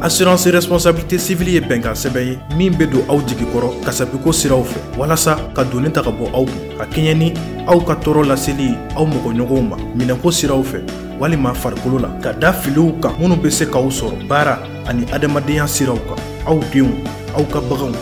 Assurance responsabilité civile ye bɛnkan sɛbɛn ye min bɛ don aw jigi kɔrɔ kasabiko siraw fɛ, walasa ka doni ta ka bɔ aw kun, ka kɛɲɛ ni aw ka tɔɔrɔ laseli ye aw mɔgɔɲɔgɔnw ma minɛnko siraw fɛ walima farikolo la, ka da filiw kan minnu bɛ se k'aw sɔrɔ baara ani adamadenya siraw kan, aw denw, aw ka baganw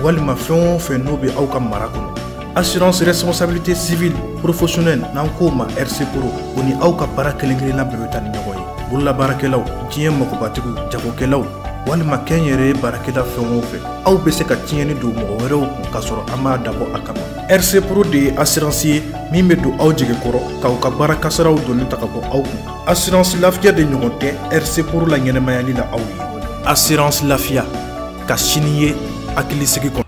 walima fɛn o fɛn n'o bɛ aw ka mara kɔnɔ. Assurance responsabilité civile professionnelle, n'an k'o ma RC Pro, o ni aw ka baara kelen kelenna bɛɛ bɛ taa ni ɲɔgɔn ye. Bololabaarakɛlaw, diɲɛ magobatigiw, jagokɛlaw walima kɛnyɛrɛye baarakɛla fɛn o fɛn, aw bɛ se ka tiɲɛni don mɔgɔ wɛrɛw kun k'a sɔrɔ an m'a dabɔ a kama. RC Pro de ye assurance ye min bɛ don aw jigi kɔrɔ k'aw ka baara kasaraw doni ta ka bɔ aw kun. Assurance Lafiya de ɲɔgɔn tɛ RC Pro la ɲɛnɛmayali la aw ye. Assurance Lafiya, ka sini ye hakilisigi kɔnɔ.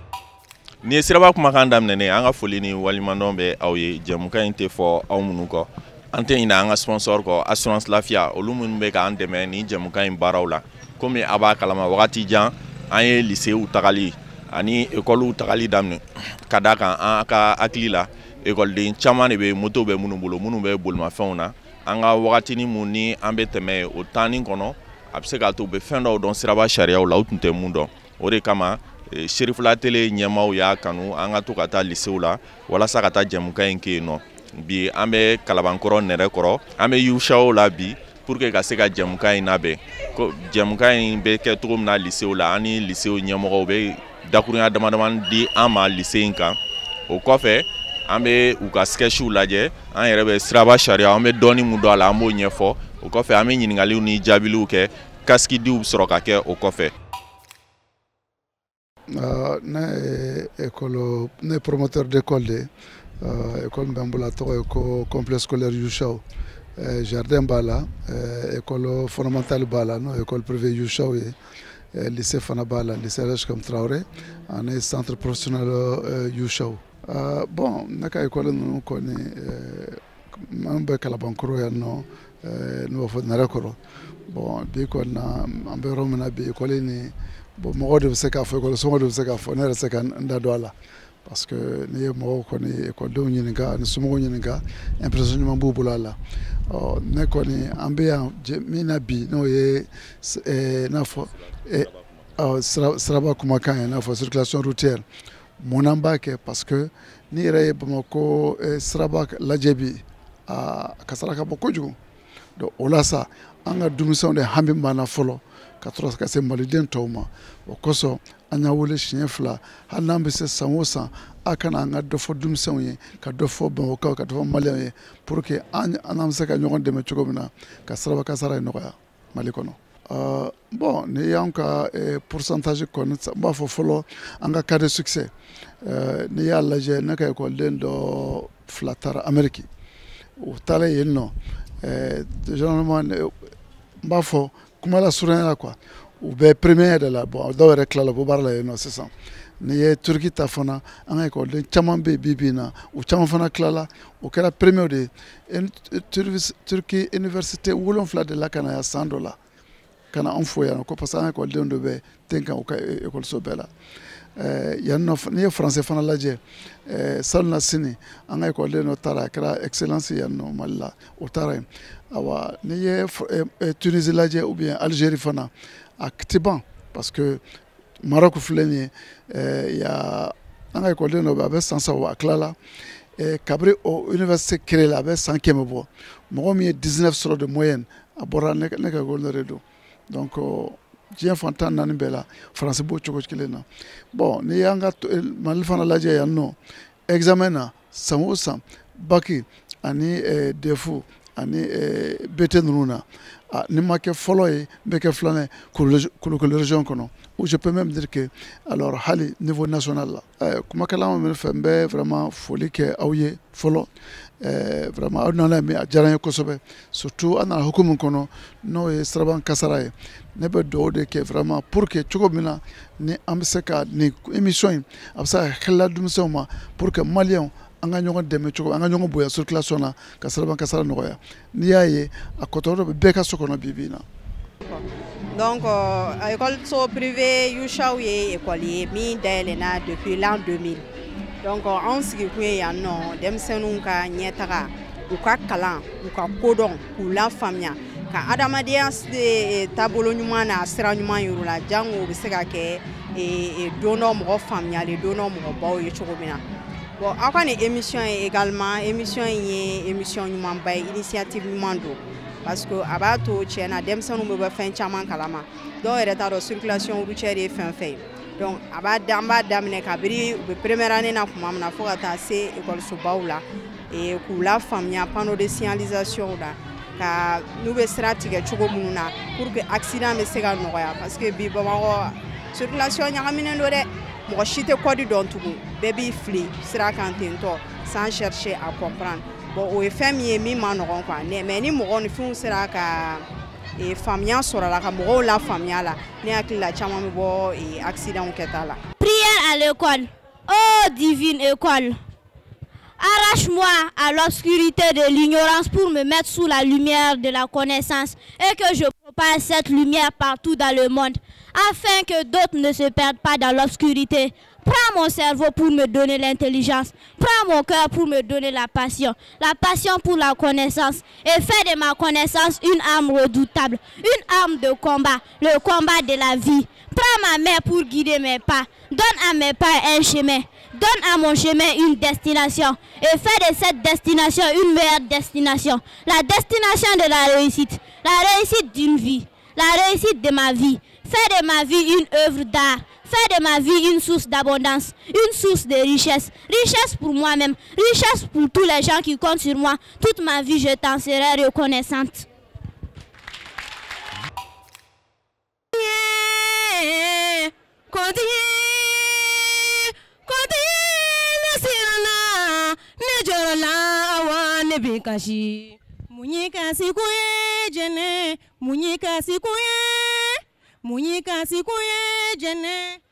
Nin ye Siraba kumakan daminɛnen, an ka foli ni waleɲumandɔn bɛ aw ye. Jɛmukan in tɛ fɔ aw minnu kɔ, an tɛ ɲinɛ an ka sponsor kɔ, Assurance Lafiya, olu minnu bɛ k'an dɛmɛ nin jɛmukan in baaraw la. Komi a b'a kalama, wagati jan an ye lycéew tagali ani écolew tagali daminɛ, ka da kan an ka hakili la ekɔliden caman de bɛ moto bɛ minnu bolo, minnu bɛ bolimafɛnw na. An ka wagatinin mun ni an bɛ tɛmɛ o tanni kɔnɔ, a bɛ se k'a to u bɛ fɛn dɔw dɔn siraba sariyaw la u tun tɛ mun dɔn. O de kama Serifula Tele ɲɛmaaw y'a kanu an ka to ka taa lycéew la walasa ka taa jɛmukan in kɛ yen nɔ. Bi an bɛ Kalabankɔrɔ nɛrɛkɔrɔ, an bɛ Yusaw la bi pour que ka se ka jɛmukan in labɛn. Ko jɛmukan in bɛ kɛ cogo min na lycéew la, an ni lycéew ɲɛmɔgɔw bɛ dakurunya dama dama di an ma lycée in kan. O kɔfɛ an bɛ u ka sketchw lajɛ, an yɛrɛ bɛ siraba sariya, an bɛ dɔɔni mun dɔn a la, an b'o ɲɛfɔ. O kɔfɛ an bɛ ɲininkaliw ni jaabiliw kɛ, casque diw sɔrɔ ka kɛ o kɔfɛ. Ne ye école, ne ye promoteur d'école de ye. École min bɛ n bolo, a tɔgɔ ye ko complexe scolaire Yusaw. Jardin b'a la, école fondamentale b'a la, n'o ye école privée Yusaw ye, lycée fana b'a la, lycée Elhadj Traoré, ani centre professionnel Yusaw. Bon, ne ka école ninnu kɔni, an bɛ Kalabankɔrɔ yan nɔ, n'o b'a fɔ Nɛrɛkɔrɔ. Bon, bi kɔni na, an bɛ yɔrɔ min na bi, école nin, bon, mɔgɔw de bɛ se k'a fɔ, école somɔgɔw de bɛ se k'a fɔ, ne yɛrɛ se ka n da don a la, parce que n'i ye mɔgɔw kɔni, ekɔlidenw ɲininka ani somɔgɔw ɲininka, impression ɲuman b'u bolo a la. Ɔ, ne kɔni, an bɛ yan min na bi, n'o ye n'a fɔ siraba kumakan ye, n'a fɔ circulation routière. Mun n'an b'a kɛ? Parce que n'i yɛrɛ ye Bamakɔ siraba lajɛ bi, a kasara ka bon kojugu. Donc o la sa, an ka denmisɛnw de hami b'an na fɔlɔ ka sɔrɔ ka se maliden tɔw ma. O kosɔn an y'a wele siɲɛ 2, hali n'an bɛ se san o san, a kana an ka dɔ fɔ denmisɛnw ye, ka dɔ fɔ Bamakɔkaw, ka dɔ fɔ maliyɛnw ye, pour que an bɛ se ka ɲɔgɔn dɛmɛ cogo min na ka siraba kasara in nɔgɔya Mali kɔnɔ. Bon, n'i y'an ka pourcentage kɔni, n b'a fɔ fɔlɔ an ka cas de succès. N'i y'a lajɛ, ne ka ekɔliden dɔ 2 taara Amérique, u taalen yen nɔ, généralement, n b'a fɔ kuma la surunya la quoi, u bɛ première de la. Bon, dɔw yɛrɛ tilala, u bɛ baara la yen nɔ sisan. N'i ye Turki ta fana, an ka ekɔliden caman bɛ yen bi bi in na, u caman fana tilala, o kɛra premier de ye. Turki université 7 de la ka na yan san dɔ la, ka na anw fo yan ko parce que an ka ekɔlidenw de bɛ ten kan u ka ekɔliso bɛɛ la. Yan nɔ, n'i ye français fana lajɛ, salon na sini an ka ekɔliden dɔ taara, a kɛra excellence yan nɔ Mali la, o taara yen. Awa, n'i ye Tunisie lajɛ ou bien Algérie fana, a tɛ ban, parce que Maroc filɛ nin ye, ya an ka ekɔliden dɔ bɛ, a bɛ san 3, a tilala. Kabiri o université créé la, a bɛ san 100 bɔ, mɔgɔ min ye 19 sɔrɔ de moyenne, a bɔra ne ka ekɔli de don. Donc diɲɛ fan 14 bɛɛ la, faransi b'o cogo kelen na. Bon, n'i y'an ka Mali fana lajɛ yan nɔ, examen na san o san, bac ani DEF ani BT ninnu na, ni ma kɛ fɔlɔ ye, n bɛ kɛ filanan ye Kulukoro région kɔnɔ, ou je peux même dire que alors hali niveau national la. Kumakɛla min fɛ, n bɛ vraiment foli kɛ aw ye fɔlɔ. Vraiment, aw nana min, a diyara n ye kosɛbɛ, surtout an nana hukumu kɔnɔ, n'o ye siraban kasara ye. Ne bɛ dugawu de kɛ vraiment pour que cogo min na ni an bɛ se ka nin émission in, a bɛ se ka hakilila denmisɛnw ma, pour que maliyɛnw an ka ɲɔgɔn dɛmɛ cogo, an ka ɲɔgɔn bonya circulation na, ka siraban kasara nɔgɔya. N'i y'a ye, a kɔtɔ bɛ bɛɛ ka so kɔnɔ bi bi in na. Donc école so privé Yusaw ye école ye min dayɛlɛnna depuis l'an 2000. Donc anw sigikun ye yan nɔ denmisɛnninw ka ɲɛtaga, u ka kalan, u ka kodɔn, k'u lafaamuya. Ka adamadenya taabolo ɲuman n'a sira ɲuman yir'u la, jango o bɛ se ka kɛ don dɔ mɔgɔ faamuyalen, don dɔ mɔgɔbaw ye cogo min na. Bon, aw ka nin émission ye également, émission in ye émission ɲumanba ye, initiative ɲuman don, parce que a b'a to tiɲɛ na denmisɛnninw bɛ bɔ fɛn caman kalama. Dɔw yɛrɛ t'a dɔn circulation routière ye fɛn fɛn ye. Donc a b'a an b'a daminɛ kabini u bɛ première année na tuma min na fo ka taa se ekɔlisobaw la, k'u lafaamuya panneau de signalisation la, ka n'u bɛ sira tigɛ cogo minnu na pour que accident bɛ se ka nɔgɔya. Parce que bi Bamakɔ circulation ɲagaminen don dɛ, mɔgɔ si tɛ code dɔn tugun, bɛɛ b'i fili sira kan tentɔ sans chercher à comprendre. Bon, o ye fɛn min ye min ma nɔgɔn quoi, mais ni mɔgɔninfinw sera ka faamuya sɔrɔ a la, ka mɔgɔw la faamuya la, ne hakili la caman bɛ bɔ accident kɛta la. Prière à l'école. Oh divine école, arrache-moi à l'obscurité de l'ignorance pour me mettre sous la lumière de la connaissance et que je propage cette lumière partout dans le monde afin que d'autres ne se perdent pas dans l'obscurité. Prends mon cerveau pour me donner l'intelligence. Prends mon cœur pour me donner la passion pour la connaissance. Et fais de ma connaissance une arme redoutable, une arme de combat, le combat de la vie. Prends ma main pour guider mes pas. Donne à mes pas un chemin. Donne à mon chemin une destination. Et fais de cette destination une meilleure destination. La destination de la réussite d'une vie, la réussite de ma vie. Fais de ma vie une œuvre d'art. Fais de ma vie une source d'abondance, une source de richesse. Richesse pour moi-même, richesse pour tous les gens qui comptent sur moi. Toute ma vie, je t'en serai reconnaissante.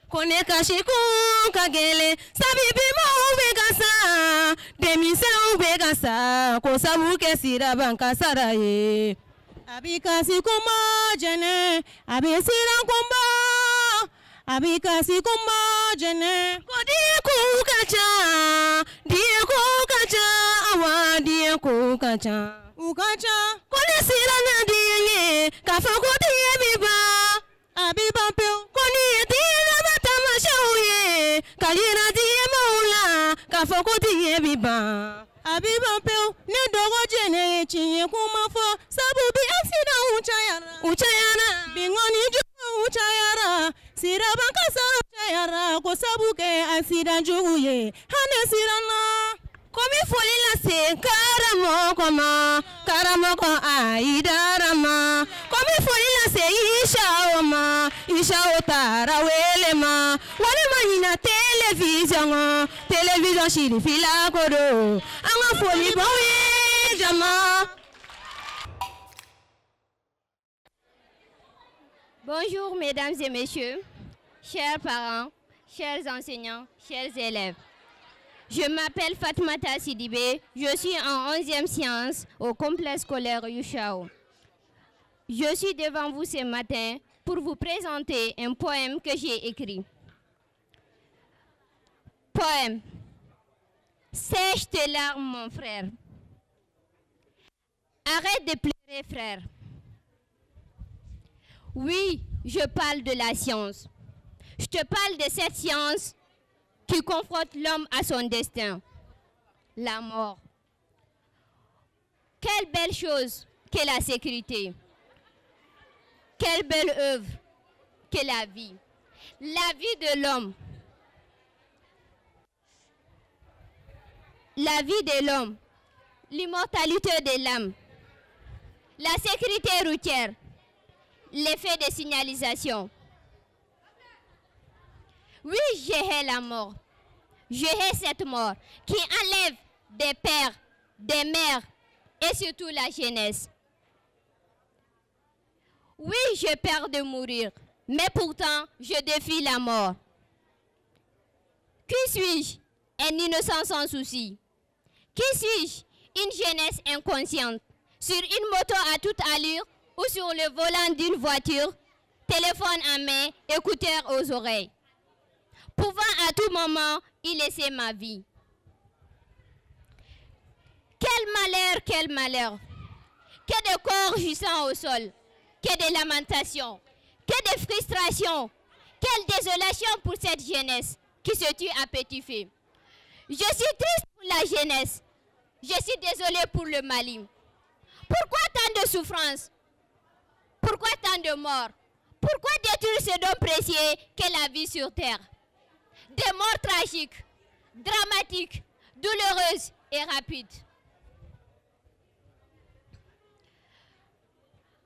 Kone kasi kun ka gɛlɛn sabibimaw bɛ ka sa denmisɛnw bɛ ka sa ko sabu kɛ siraban kasara ye. A b'i kasi kunba jɛnɛ, a bɛ siran kunba, a b'i kasi kunba jɛnɛ. Ko diɲɛ kow ka ca, diɲɛ kow ka ca, awa diɲɛ kow ka ca. U ka ca. Ko ne siranna diɲɛ ɲɛ k'a fɔ ko diɲɛ bɛ ban, a bɛ ban pewu. Ko ni ye diɲɛ laban taamasiyɛnw ye ka yira diɲɛmaaw la k'a fɔ ko diɲɛ bɛ ban, a bɛ ban pewu. Ne dɔgɔ jɛnɛ ye tiɲɛ kuma fɔ sabu bi accident cayara, u cayara, binkani juguw cayara, siraban kasaraw cayara ko sabu kɛ accident jugu ye. Hali siranna. Komi foli lase karamɔgɔ ma, karamɔgɔ Ayidara ma. Komi foli lase Isawo ma, Isawo Tarawele ma. Walima ɲina télévision kɔ, télévision sirifila ko don. An ka foli b'aw ye jama. Bonjour mesdames et messieurs, chers parents, chers enseignants, chers élèves. Je m'appelle Fatmata Sidibé, je suis en 11e science au complexe scolaire Yushao. Je suis devant vous ce matin pour vous présenter un poème que j'ai écrit. Poème. Sèche tes larmes, mon frère. Arrête de pleurer, frère. Oui, je parle de la science. Je te parle de cette science qui confronte l'homme à son destin, la mort. Quelle belle chose qu'est la sécurité. Quelle belle œuvre qu'est la vie. La vie de l'homme. La vie de l'homme, l'immortalité de l'âme, la sécurité routière, l'effet de signalisation. Oui, je hais la mort. Je hais cette mort qui enlève des pères, des mères et surtout la jeunesse. Oui, j'ai peur de mourir, mais pourtant, je défie la mort. Qui suis-je? Un innocent sans souci. Qui suis-je? Une jeunesse inconsciente, sur une moto à toute allure ou sur le volant d'une voiture, téléphone en main, écouteurs aux oreilles, pouvant à tout moment y laisser ma vie. Quel malheur, quel malheur! Que de corps gisant au sol, que de lamentations, que de frustrations, quelle désolation pour cette jeunesse qui se tue à petit feu. Je suis triste pour la jeunesse, je suis désolée pour le Mali. Pourquoi tant de souffrances? Pourquoi tant de morts? Pourquoi détruire ce don précieux qu'est la vie sur terre? Des morts tragiques, dramatiques, douloureuses et rapides.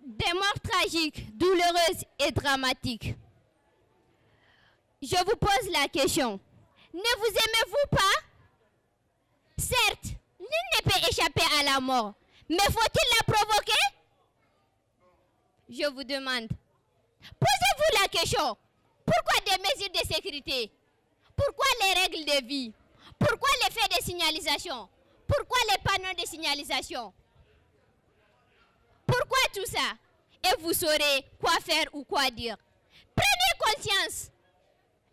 Des morts tragiques, douloureuses et dramatiques. Je vous pose la question. Ne vous aimez-vous pas? Certes, nul ne peut échapper à la mort, mais faut-il la provoquer? Je vous demande. Posez-vous la question. Pourquoi des mesures de sécurité? Pourquoi les règles de vie? Pourquoi les faits de signalisation? Pourquoi les panneaux de signalisation? Pourquoi tout ça? Et vous saurez quoi faire ou quoi dire. Prenez conscience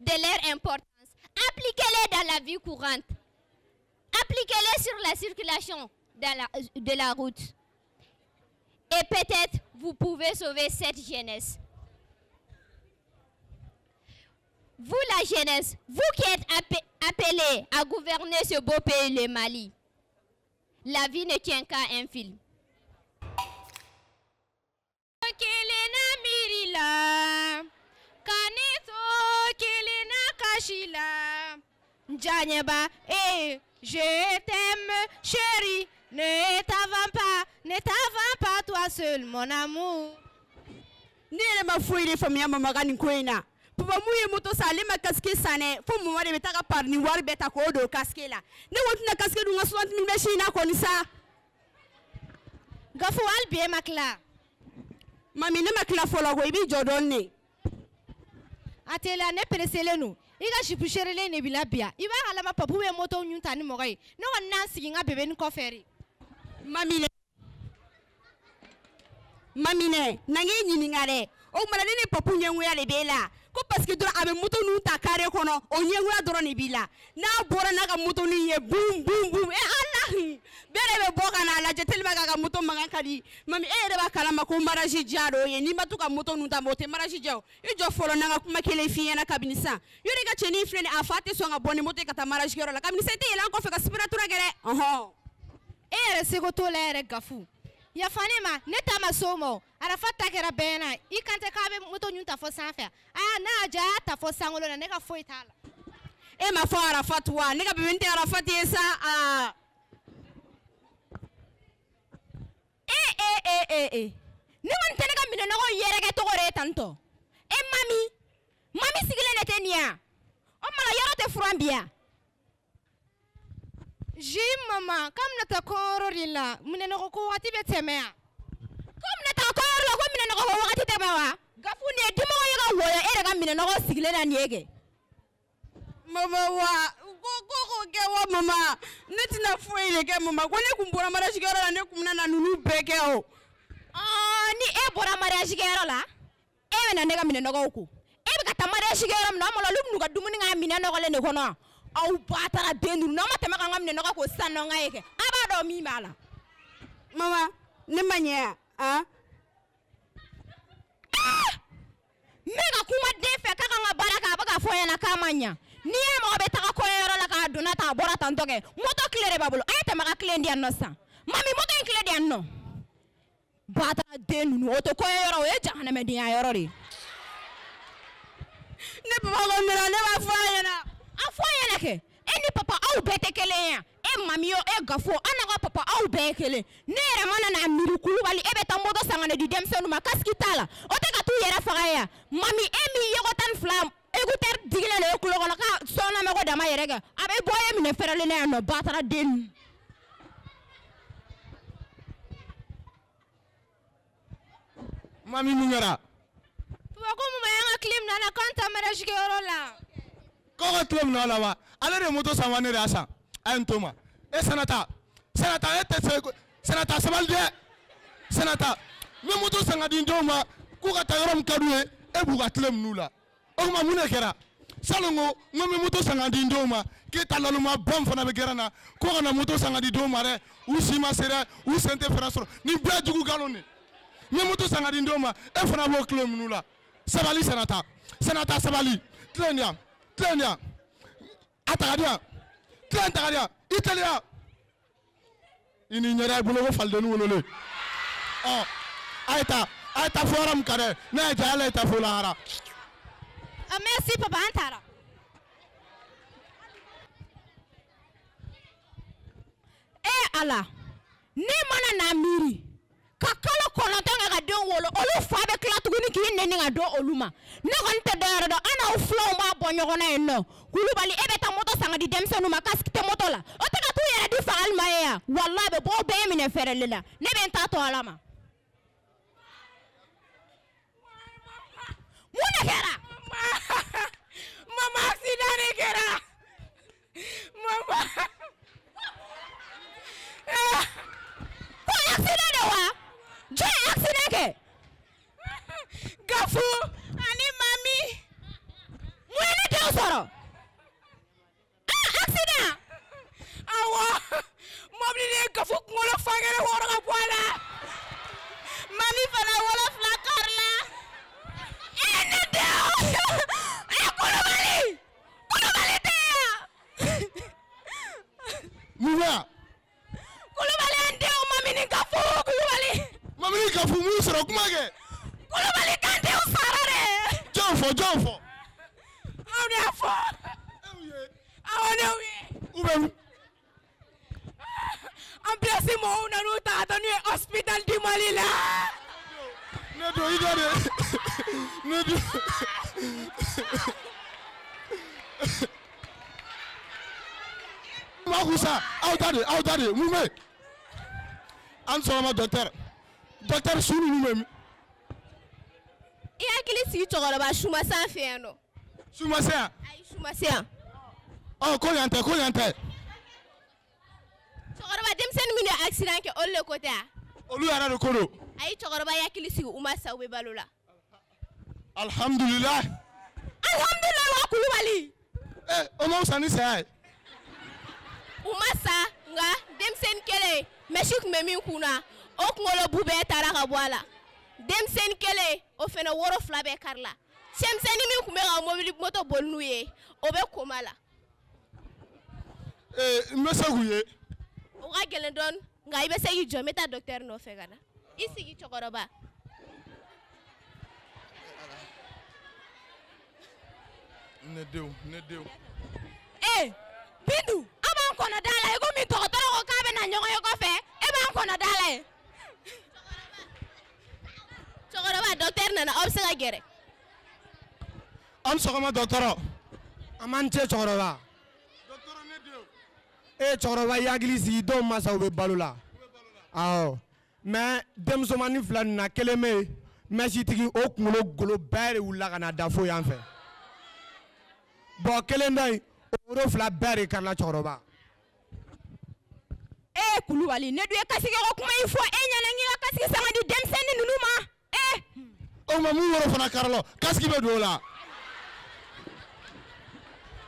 de leur importance. Appliquez-les dans la vie courante. Appliquez-les sur la circulation de la route. Et peut-être vous pouvez sauver cette jeunesse. Vous, la jeunesse, vous qui êtes appelés à gouverner ce beau pays, le Mali, la vie ne tient qu'à un fil. Je t'aime, chérie, ne t'avance pas toi seul, mon amour. Ne yɛrɛ ma foyi de faamuya mama ka nin ko in na. Papa mun ye moto san, ale ma casque san dɛ, fo mama de bɛ taa ka pari ni wari bɛɛ ta k'o don casque la. Ne ko tɛna casque dun n ka 60 000 bɛ si in na kɔni sa. Gafu hali bi e ma tila. Mami ne ma tila fɔlɔ ko i b'i jɔ dɔɔni de. A teliya ne pereselen don. I ka jupe serelen de b'i la bi yan. I b'a kalama papu bɛ moto ɲun ta ni mɔgɔ ye. Ne kɔni n'an sigi n ka bébé nin kɔfɛ de. Mami Maminɛ, na n k'e ɲininka dɛ. O tuma na ne ni papu ɲɛngoya de b'e la. Ko parce que dɔrɔn a bɛ moto ninnu ta carré kɔnɔ, o ɲɛngoya dɔrɔn de b'i la. N'a bɔra n'a ka moto ninnu ye bum bum bum, e Ala, bɛɛ de bɛ bɔ ka n'a lajɛ tellement que a ka moto mankan ka di. Mami e yɛrɛ b'a kalama ko mariage diya dɔ ye, n'i ma to ka moto ninnu ta, o tɛ mariage diya o. I jɔ fɔlɔ n'an ka kuma kelen f'i ɲɛna kabini sisan. Yɔrɔ i ka cɛnin filɛ nin ye, a fa tɛ sɔn ka bɔ ni moto ye ka taa mariage kɛyɔrɔ la. Kabini sisan i tɛ yɛlɛ an kɔfɛ ka sipiratura kɛ dɛ. Ɔhɔn. E yɛrɛ seko t'o la yɛrɛ Gafu. Yafa ne ma, ne ta ma s'o ma o. Arafa ta kɛra bɛɛ ɲɛna. I kan tɛ k'a bɛ moto ɲun ta fɔ sanfɛ. Aa n'a y'a diya a y'a ta fɔ sankolo na, ne ka foyi t'a la. E ma fɔ Arafat wa? Ne ka bébé tɛ Arafat ye sa. Aa. E. Ne kɔni tɛ ne ka minɛnɔgɔw yɛrɛkɛ tɔgɔ de ye tantɔ. E mami, mami sigilen de tɛ nin ye wa? O tuma la yɔrɔ tɛ furan bi yan. Ji mama, k'an bɛna taa kɔɲɔyɔrɔ de la, minɛnɔgɔ ko wagati bɛ tɛmɛ yan. Ko bɛna taa kɔɲɔyɔrɔ la, ko minɛnɔgɔ ko wagati tɛmɛ wa? Gafu nin ye dimɔgɔ ye ka wɔyɔ e yɛrɛ ka minɛnɔgɔ sigilen na nin ye kɛ. Mama wa, ko k'o kɛ wa mama, ne tɛna foyi de kɛ mama, ko ne kun bɔra mariage kɛyɔrɔ la, ne kun bɛna na ninnu bɛɛ kɛ o. Ni e bɔra mariage kɛyɔrɔ la, e bɛna ne ka minɛnɔgɔw ko. E bɛ ka taa mariage kɛyɔrɔ min na, o tuma la olu bɛ n'u ka dumuni k'a minɛn nɔgɔlen de kɔnɔ wa? Aw ba taara den ninnu, n'aw ma tɛmɛ k'an ka minɛnɔgɔ ko sisan nɔ n ka ye kɛ, a b'a dɔn min b'a la. Mama, ne ma ɲɛ yan, han? Ne ka kuma den fɛ k'a ka n ka baara kɛ, a bɛ k'a fɔ n ɲɛna k'a ma ɲa. N'i ye mɔgɔ bɛ taga kɔɲɔyɔrɔ la k'a donna tan, a bɔra tantɔ kɛ, moto tile de b'a bolo, a ye tɛmɛ ka tile di yan nɔ sisan. Mami, moto in tile di yan nɔ. Ba taara den ninnu, o tɛ kɔɲɔyɔrɔ, o ye jahanamɛdenya yɔrɔ de ye. Ne papa ko nana, ne b'a fɔ a ɲɛna. A fɔ a ɲɛna kɛ, e ni papa aw bɛɛ tɛ kelen ye. E mami o, e Gafu o, an n'aw ka papa aw bɛɛ ye kelen. Ne yɛrɛ mana n'a miiri Kulubali, e bɛ taa moto san ka na di denmisɛnninw ma, casque t'a la, o tɛ ka t'u yɛrɛ faga yan. Mami, e min yeko 12 écouteur digilen don e tulo kɔnɔ k'a sɔnna mɛn ko dama yɛrɛ kɛ, a bɛ bɔ e minɛ fɛrɛlen na yan nɔ, ba taara den ninnu. Mami mun kɛra? Papa ko mun ma y'an ka tile minɛ an na k'an taa mariage kɛyɔrɔ la. K'aw ka tile minɛ aw la wa? Ale de ye moto san wa ne de y'a san? A ye n to ma. E Sanata, Sanata e tɛ se, Sanata sabali dɛ. Sanata, n bɛ moto san ka di n denw ma k'u ka taa yɔrɔ min ka d'u ye, e b'u ka tile minɛ u la. O tuma mun de kɛra? Salon ko n ko n bɛ moto san ka di n denw ma K'e ta laluma ba min fana bɛ gɛrɛn na ko ka na moto san ka di denw ma dɛ, u si ma se dɛ, u sen tɛ fɛrɛ sɔrɔ. Nin bɛɛ jugu nkalon de. N ye moto san ka di denw ma, e fana b'o kilo minnu la. Sabali Sanata, Sanata sabali. Tilen di yan, tilen di yan. A ta ka di yan, tilen ta ka di yan. I teliya. I ni ɲɛda i bolo ko falidennin wololen. Ɔ a ye taa, a ye taa fo yɔrɔ min ka dɛ, n'a ye diya ala ye taa fo lahara. Ah, merci papa, an taara. E ala, ne mana n'a miiri ka kalo 9 kɛ ka denw wolo, olu fa bɛ tila tuguni k'i nɛni ka don olu ma. Ne kɔni tɛ dɔwɛrɛ dɔn, an n'aw filanw b'a bɔ ɲɔgɔn na yen nɔ. Kulubali, e bɛ taa moto san ka di denmisɛnninw ma, casque tɛ moto la, o tɛ ka t'u yɛrɛ di fagali ma ye yan. Walahi a bɛ bɔ bɛɛ minɛ fɛrɛli la. Ne bɛ n ta to ala ma. Mun de kɛra? Mama, accident de kɛra. Mama. Ko accident de wa? Jɔn ye accident kɛ? Gafu ani mami. Mun ye ne denw sɔrɔ? Ah, accident. Awɔ, mobili de ye Gafu kunkolo fankelen wɔrɔ ka bɔ a la. Mami fana wolo fila kari la. E ne denw! E Kulubali! Kulubali tɛ yan! Mun bɛ yan? Kulubali, an denw Mami ni Gafu, Kulubali. Mami ni Gafu mun sɔrɔ kuma kɛ? Kulubali k'an denw sara dɛ. Jɔn fɔ, jɔn fɔ? Anw de y'a fɔ. Awɔ, ne y'u ye. U bɛ min? Ambulance mɔgɔw nan'u ta ka taa n'u ye hospital du Mali la. Ne don i da de. Ne don. Ma kusa, aw ta de, aw ta de, mun bɛ yen? An sɔgɔma docteur. Docteur, su ninnu bɛ min? I hakili sigi cɛkɔrɔba, su ma s'an fɛ yan nɔ. Su ma se yan? Ayi, su ma se yan. Ɔ ko yan tɛ, ko yan tɛ. Cɛkɔrɔba, denmisɛnnin minnu ye accident kɛ, olu de ko tɛ wa? Olu yɛrɛ de ko don. Ayi cɛkɔrɔba, i hakili sigi, u ma sa, u bɛ balo la. Alhamdulilayi. Alhamdulilayi wa Kulubali. O ma fisa ni saya ye. U ma sa, nka denmisɛnnin kelen mɛsi tun bɛ min kun na, o kunkolo bu bɛɛ taara ka bɔ a la. Denmisɛnnin kelen o fana woro fila bɛɛ kari la. Cɛmisɛnnin min tun bɛ ka mobili moto boli n'u ye, o bɛ koma la. N bɛ se k'u ye. O ka gɛlɛn dɔɔnin, nka i bɛ se k'i jɔ, n bɛ taa docteur nɔfɛ ka na. I sigi cɛkɔrɔba. Ne denw, ne denw. Ee Bintu, an b'an kɔnɔ da la i komi dɔgɔtɔrɔ ko k'a bɛ na ɲɔgɔn ye kɔfɛ, e b'an kɔnɔ da la yen. Cɛkɔrɔba, docteur nana, aw bɛ se ka gɛrɛ. An ni sɔgɔma docteur. An m'an cɛ cɛkɔrɔba. E cɛkɔrɔba, i hakili sigi, dɔw masaw bɛ balo la. Awɔ, mais denmusomanin fila nin na, kelen bɛ yen, mɛsitigi, o kunkolo golo bɛɛ de wulila ka na da fo yan fɛ. Bon, kelen dɔ in, o woro fila bɛɛ de karila cɛkɔrɔba. E Kulubali, ne dun ye kasike ko kuma in fɔ e ɲɛna, n k'i ka kasike san ka di denmisɛnnin ninnu ma. Ee. O tuma mun woro fana karila, kasike bɛ don o la.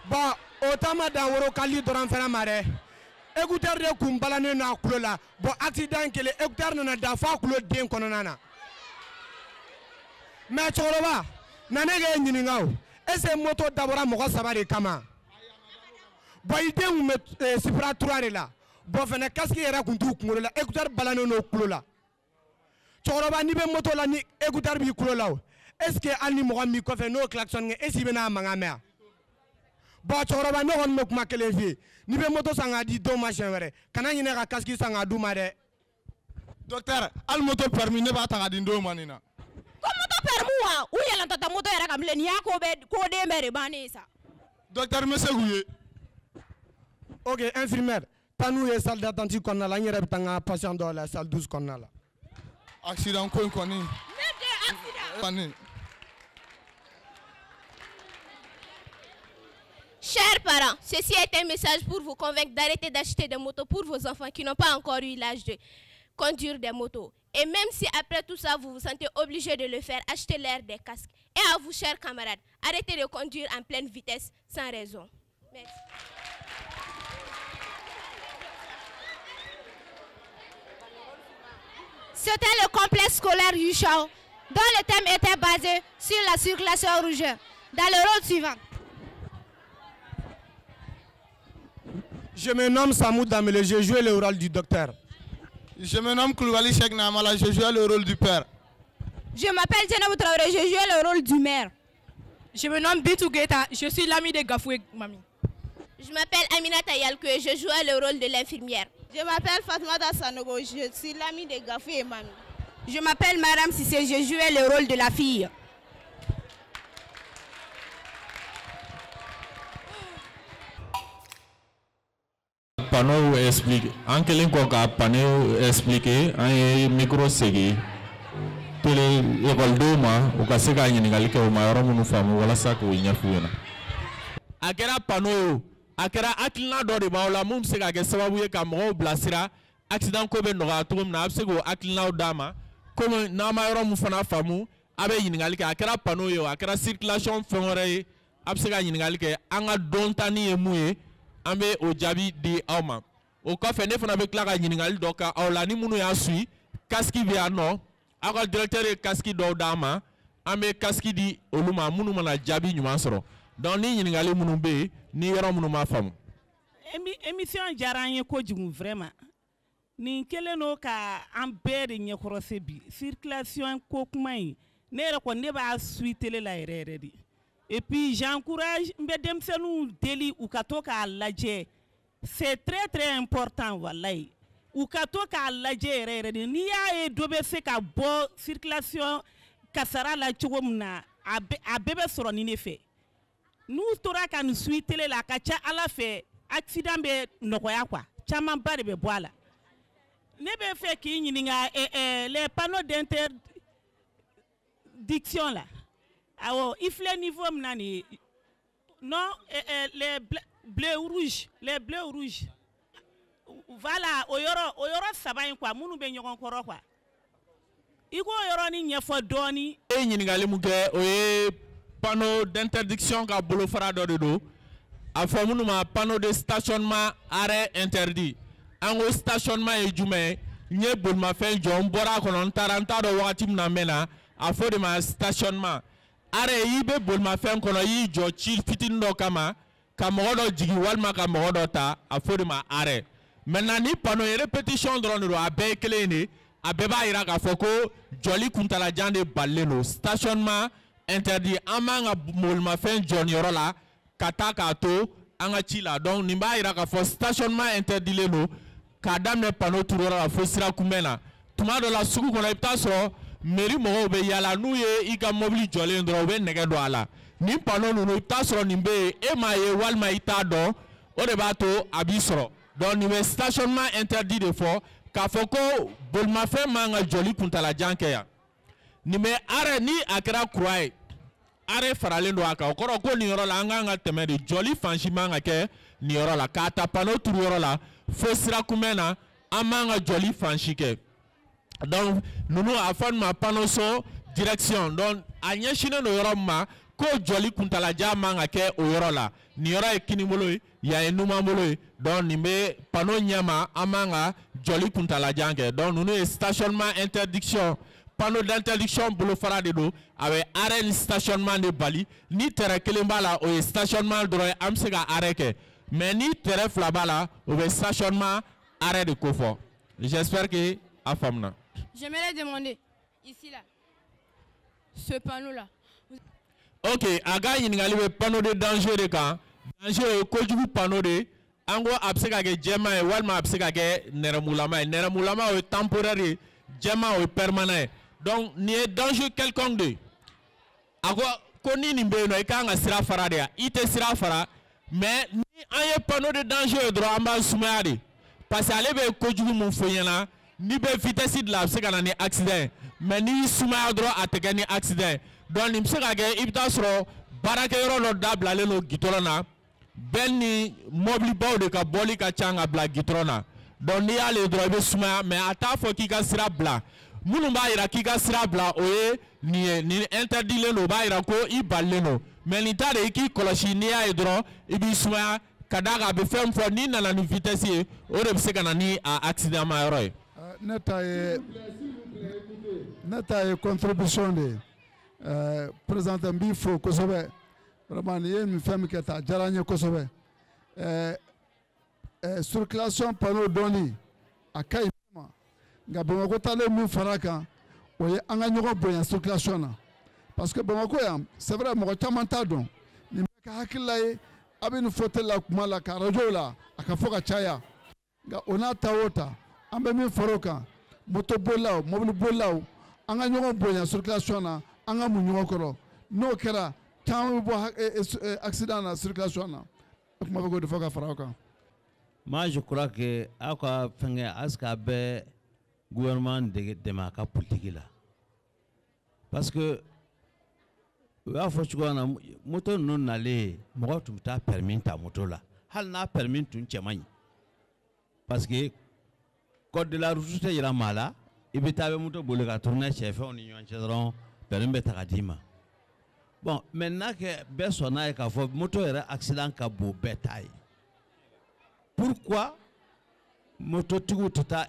Bon, o ta ma dan woro karili dɔrɔn fana ma dɛ. Écouteur de kun balannen don a tulo la. Bon, accident kelen, écouteur nana da fo a tulo den kɔnɔna na. Mais cɛkɔrɔba, na ne k'e ɲininka o, est ce que moto dabɔra mɔgɔ saba de kama? Bon, i den kun bɛ Sipra 3 de la. Bon, fɛnɛ casque yɛrɛ kun t'u kunkolo la, écouteur balannen don tulo la. Cɛkɔrɔba, n'i bɛ moto la ni écouteur b'i tulo la o, est ce que hali ni mɔgɔ min b'i kɔfɛ n'o klaxon kɛ, est ce que i bɛ n'a mankan mɛn wa? Bon cɛkɔrɔba, ne kɔni bɛ kuma kelen f'i ye, n'i bɛ moto san k'a di denw ma siɲɛ wɛrɛ, kana ɲinɛ ka casque san k'a d'u ma dɛ. Docteur, hali moto permis ne b'a ta k'a di n denw ma nin na. Ko moto permis wa? U yɛlɛntɔ tɛ moto yɛrɛ kan bilen, nin y'a ko bɛɛ ko den bɛɛ de bannen ye sa. Docteur, n bɛ se k'u ye. Ok, infirmière, taa n'u ye salle d'attente kɔnɔna la, n yɛrɛ bɛ taa n ka patient dɔw la salle 12 kɔnɔna la. Accident ko in kɔni. Ne den accident. Kɔni. Chers parents, ceci est un message pour vous convaincre d'arrêter d'acheter des motos pour vos enfants qui n'ont pas encore eu l'âge de conduire des motos. Et même si après tout ça, vous vous sentez obligé de le faire, achetez-leur des casques. Et à vous, chers camarades, arrêtez de conduire en pleine vitesse sans raison. Merci. C'était le complexe scolaire Yuchao, dont le thème était basé sur la circulation rouge. Dans le rôle suivant. Je me nomme Samou Damele, je joue le rôle du docteur. Je me nomme Koulibaly Cheikh Namala, je joue le rôle du père. Je m'appelle Djenabou Traoré, je joue le rôle du maire. Je me nomme Bitou Guetta, je suis l'ami de Gafoué Mami. Je m'appelle Aminata Yalke, je joue le rôle de l'infirmière. Je m'appelle Fatmata Sanogo, je suis l'ami de Gafoué et Mami. Je m'appelle Madame Sissé, je joue le rôle de la fille. Panneau explique. En kelen kɔ ka panneau expliquer, an ye micro segin télé ekɔlidenw ma u ka se ka ɲininkali kɛ u ma yɔrɔ minnu faamu walasa k'o ɲɛf'u ɲɛna. A kɛra panneau ye o, a kɛra hakilina dɔ de b'aw la mun bɛ se ka kɛ sababu ye ka mɔgɔw bilasira accident ko bɛ nɔgɔya cogo min na, a bɛ se k'o hakilinaw d'a ma. Komi n'an ma yɔrɔ min fana faamu, a bɛ ɲininkali kɛ. A kɛra panneau ye o, a kɛra circulation fɛn wɛrɛ ye, a bɛ se ka ɲininkali kɛ. An ka dɔntani ye mun ye, an bɛ o jaabi di aw ma. O kɔfɛ ne fana bɛ tila ka ɲininkali dɔ kɛ aw la ni minnu y'a suit, casque bɛ yan nɔ, aw ka directeur ye casque dɔw d'an ma, an bɛ casque di olu ma minnu mana jaabi ɲuman sɔrɔ. Donc ni ɲininkali minnu bɛ yen, ni yɔrɔ minnu ma faamu. Émission diyara an ye kojugu vraiment. Nin kɛlen don ka an bɛɛ de ɲɛkɔrɔse bi circulation ko kuma in, ne yɛrɛ kɔni ne b'a suit télé la yɛrɛ yɛrɛ de. Et puis j'encourage n bɛ denmisɛnninw deli u ka to k'a lajɛ, c'est très très important walayi. U ka to k'a lajɛ yɛrɛ yɛrɛ de. N'i y'a ye dɔ bɛ se ka bɔ circulation kasara la cogo min na, a bɛɛ bɛ sɔrɔ nin de fɛ. N'u tora ka nin suit télé la, a ka ca Ala fɛ accident bɛ nɔgɔya quoi, camanba de bɛ bɔ a la. Ne bɛ fɛ k'i ɲininka les panneaux d'interdiction la, awɔ i filɛ niveau min na nin ye, non les bleus rouges, les bleus rouges, voilà o yɔrɔ saba in quoi, minnu bɛ ɲɔgɔn kɔrɔ quoi, i k'o yɔrɔnin ɲɛfɔ dɔɔni. E ye ɲininkali mun kɛ, o ye panneau d'interdiction ka bolofara dɔ de don, a fɔ minnu ma panneau de stationnement arrêt interdit. An ko stationnement ye jumɛn ye? N ye bolimafɛn jɔ, n bɔra a kɔnɔ, n taara n t'a dɔn wagati min na n bɛ na, a fɔ o de ma stationnement. Arrêt, i bɛ bolimafɛn kɔnɔ, i y'i jɔ ci fitinin dɔ kama ka mɔgɔ dɔ jigin walima ka mɔgɔ dɔ ta, a fɔ o de ma arrêt. Maintenant ni panneau ye répétition dɔrɔn de don, a bɛɛ ye kelen de, a bɛɛ b'a jira k'a fɔ ko jɔli kuntalajan de balilen don, stationnement interdit. An b'an ka bolimafɛn jɔ nin yɔrɔ la ka taa k'a to an ka ci la. Donc nin b'a jira k'a fɔ stationnement interdilen don k'a daminɛ panneau turuyɔrɔ la fo sira kunbɛn na. Tuma dɔ la sugu kɔnɔ i bɛ taa sɔrɔ mairie mɔgɔw bɛ yaala, n'u ye i ka mobili jɔlen dɔrɔn u bɛ nɛgɛ don a la. Nin panneau ninnu i bɛ taa sɔrɔ nin bɛ yen, e m'a ye walima i t'a dɔn, o de b'a to a b'i sɔrɔ. Donc nin bɛ stationnement interdit de fɔ k'a fɔ ko bolimafɛn man ka jɔli kuntalajan kɛ yan. Nin bɛ arrêt, ni a kɛra croix ye, arrêt faralen don a kan, o kɔrɔ ko nin yɔrɔ la an kan ka tɛmɛ de, jɔli fan si man ka kɛ nin yɔrɔ la, k'a ta panneau turuyɔrɔ la fo sira kunbɛn na, an man ka jɔli fan si kɛ. Donc ninnu a fɔ nin ma panneau son direction. Donc a ɲɛsinnen don yɔrɔ min ma ko jɔli kuntalajan man ka kɛ o yɔrɔ la. Nin yɔrɔ ye kinibolo ye, yan ye numanbolo ye. Donc nin bɛ panneau ɲɛma, an man ka jɔli kuntalajan kɛ. Donc ninnu ye stationnement interdiction, panneau d'interdiction bolofara de don, a bɛ arrêt ni stationnement de bali. Ni tɛrɛ kelen b'a la, o ye stationnement dɔrɔn ye, an bɛ se ka arrêt kɛ. Mais ni tɛrɛ fila b'a la, o bɛ stationnement arrêt de kofɔ. J'espère que a faamuna. J'aimerais demander, ici là, ce panneau là. Ok, a ka ɲininkali bɛ panneau de danger de kan. Danger ye kojugu panneau de. An ko a bɛ se ka kɛ jɛman ye walima a bɛ se ka kɛ nɛrɛmugulama ye. Nɛrɛmugulama o ye temporaire ye, jɛman o ye permanent ye. Donc nin ye danger quelconque de ye. A ko ni nin bɛ yen nɔ, i kan ka sira fara de yan. I tɛ sira fara, mais ni an ye panneau de danger ye dɔrɔn an b'a sumaya de. Parce que ale bɛ kojugu mun fɔ i ɲɛna, n'i bɛ vitesse de la a bɛ se ka na ni accident ye. Mais n'i y'i sumaya dɔrɔn a tɛ kɛ ni accident ye. Donc nin bɛ se ka kɛ, i bɛ taa sɔrɔ baarakɛyɔrɔ dɔ dabilalen don goudron na, bɛɛ ni mɔbilibaw de ka bɔli ka ca ka bila goudron na. Donc n'i y'ale dɔrɔn i bɛ sumaya, mais a t'a fɔ k'i ka sira bila. Minnu b'a jira k'i ka sira bila, o ye nin ye, nin interdilen don, o b'a jira ko i balilen don. Mais nin ta de i k'i kɔlɔsi, n'i y'a ye dɔrɔn i b'i sumaya ka d'a kan a bɛ fɛn min fɔ, n'i nana ni vitesse ye, o de bɛ se ka na ni a accident ma yɔrɔ ye. Ne ta ye Ne ta ye contribution de ye. Président, n b'i fo kosɛbɛ. Vraiment, nin ye nin fɛn min kɛ tan, a diyara n ye kosɛbɛ. Circulation panneau dɔnni, a ka ɲi ma, nka Bamakɔ taalen min fara a kan, o ye an ka ɲɔgɔn bonya circulation na, parce que Bamakɔ yan, c'est vrai, mɔgɔ caman t'a dɔn. Nin bɛɛ ka hakilila ye, a bɛ nin fɔ télé la, kuma la, ka radio la, a ka fɔ ka caya. Nka o n'a ta o ta, an bɛ min fara o kan, moto bolilaw, mobili bolilaw, an ka ɲɔgɔn bonya circulation na, an ka mun ɲɔgɔn kɔrɔ. N'o kɛra, caman bɛ bɔ accident na circulation na. Kuma bɛ k'o de fɔ ka fara o kan. Moi, je crois que aw ka fɛnkɛ, est-ce que a bɛ gouvernement dɛmɛ a ka politique la? Parce que u y'a fɔ cogoya min na, moto ninnu nalen, mɔgɔw tun bɛ taa permis ta moto la, hali n'a permis tun cɛ man ɲi, parce que code de la route tɛ yira maa la. I bɛ taa, a bɛ moto boli ka tourner cɛ fɛnw ni ɲɔgɔn cɛ dɔrɔn, permis bɛ ta ka d'i ma. Bon, maintenant que bɛɛ sɔnna ye k'a fɔ moto yɛrɛ accident ka bon bɛɛ ta ye, pourquoi mototigiw tɛ taa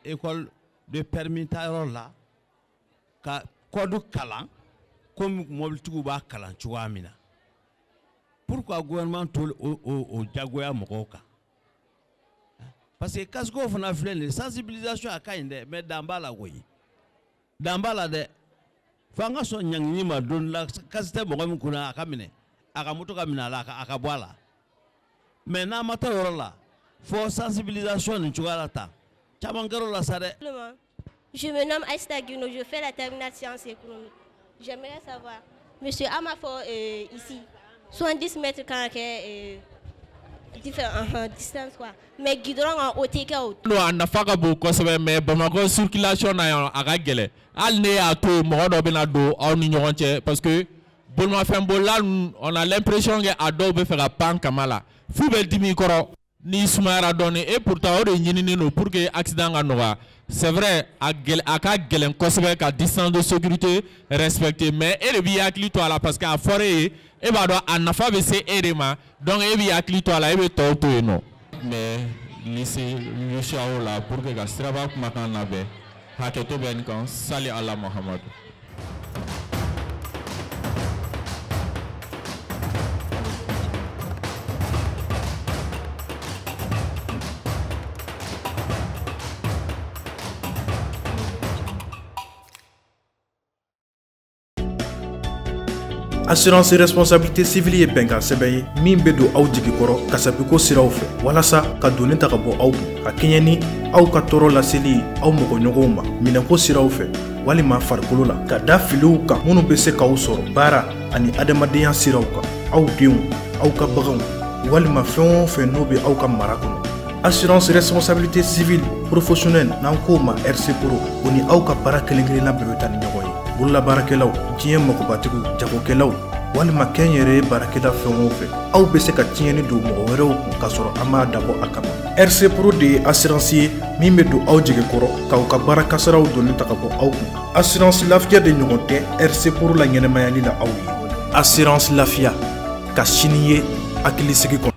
école de permis tayɔrɔ la ka code kalan komi mobilitigiw b'a kalan cogoya min na? Pourquoi gouvernement t'o o jagoya mɔgɔw kan? Parce que casque fana filɛ nin ye, sensibilisation a ka ɲi dɛ, mais dan b'a la koyi, dan b'a la dɛ. Fo an ka sɔn ɲangini ma don dɔ la. Casque tɛ mɔgɔ min kunna, a ka minɛ, a ka moto ka minɛ a la, a ka bɔ a la. Mais n'an ma taa o yɔrɔ la, fo sensibilisation nin cogoya la tan, caman kɛra o la sa dɛ. Je me nomme Aïsta Guino, je fais la terminale sciences économiques. J'aimerais savoir, monsieur Amafo, ici, 70 mètres quand différents distance quoi. Mais goudron en OTK. A nafa ka bon kosɛbɛ, mais Bamakɔ circulation na yan, a ka gɛlɛn. Hali ne y'a to yen, mɔgɔ dɔ bɛna don aw ni ɲɔgɔn cɛ, parce que bolimafɛnbolila ninnu, on a l'impression que a dɔw bɛ fɛ ka pan kama la f'u bɛ dimi i kɔrɔ n'i sumayara dɔɔnin. Et pourtant o de ɲininen don pour que accident ka nɔgɔya. C'est vrai, a gɛlɛn, a ka gɛlɛn kosɛbɛ ka distance de sécurité respecter, mais e de b'i hakili to a la, parce que a fɔra e ye, e b'a dɔn a nafa bɛ se e de ma, donc e b'i hakili to a la, e bɛ tɔw to yen nɔ. Mais lycée Luciao la pour que ka siraba kumakan labɛn, hakɛto bɛ nin kan. Sali ala Muhamadu. Assurance responsabilité civile ye bɛnkan sɛbɛn ye min bɛ don aw jigi kɔrɔ kasabiko siraw fɛ, walasa ka doni ta ka bɔ aw kun, ka kɛɲɛ ni aw ka tɔɔrɔ laseli aw mɔgɔɲɔgɔnw ma minɛnko siraw fɛ walima farikolo la, ka da filiw kan minnu bɛ se k'aw sɔrɔ baara ani adamadenya siraw kan, aw denw, aw ka baganw, walima fɛn o fɛn n'o bɛ aw ka mara kɔnɔ. Assurance responsabilité civile professionnelle, n'an k'o ma RC Pro, o ni aw ka baara kelen kelenna bɛɛ bɛ taa ni ɲɔgɔn ye. Bololabaarakɛlaw, diɲɛ magobatigiw, jagokɛlaw, walima kɛnyɛrɛye baarakɛla fɛn o fɛn, aw bɛ se ka tiɲɛni don mɔgɔ wɛrɛw kun k'a sɔrɔ an m'a dabɔ a kama. RC Pro de ye assurance ye min bɛ don aw jigi kɔrɔ k'aw ka baara kasaraw donni ta ka bɔ aw kun. Assurance lafiya de ɲɔgɔn tɛ RC Pro la ɲɛnɛmayali la aw ye. Assurance lafiya, ka sini ye hakilisigi kɔnɔ.